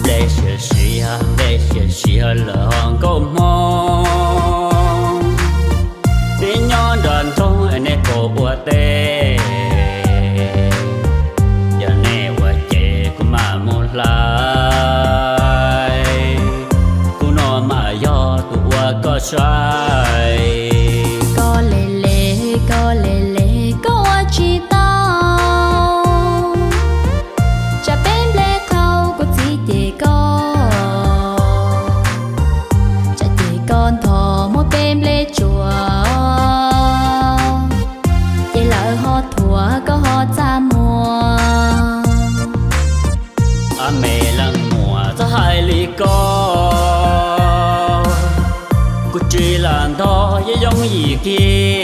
Nplej siav siav, nplej siav siav lawm ho nkauj Hmoob, neb nyob nrog nroog es neb puas ua teb? Yog nej ua ces kuv mam mus hlais, kuv no mas yog tus ua koj saib. Koj le le, koj le le, koj ua tsis tau. Tsam peb nplej qhau kuv txiv cem koj, tsam cem koj ntho muab peb nplej tsuas, ces lawv ho thuam koj ho txaj muag. A me leej muam, txhob hais li ko, kuv tsis lam ntog yooj yooj yim kiag.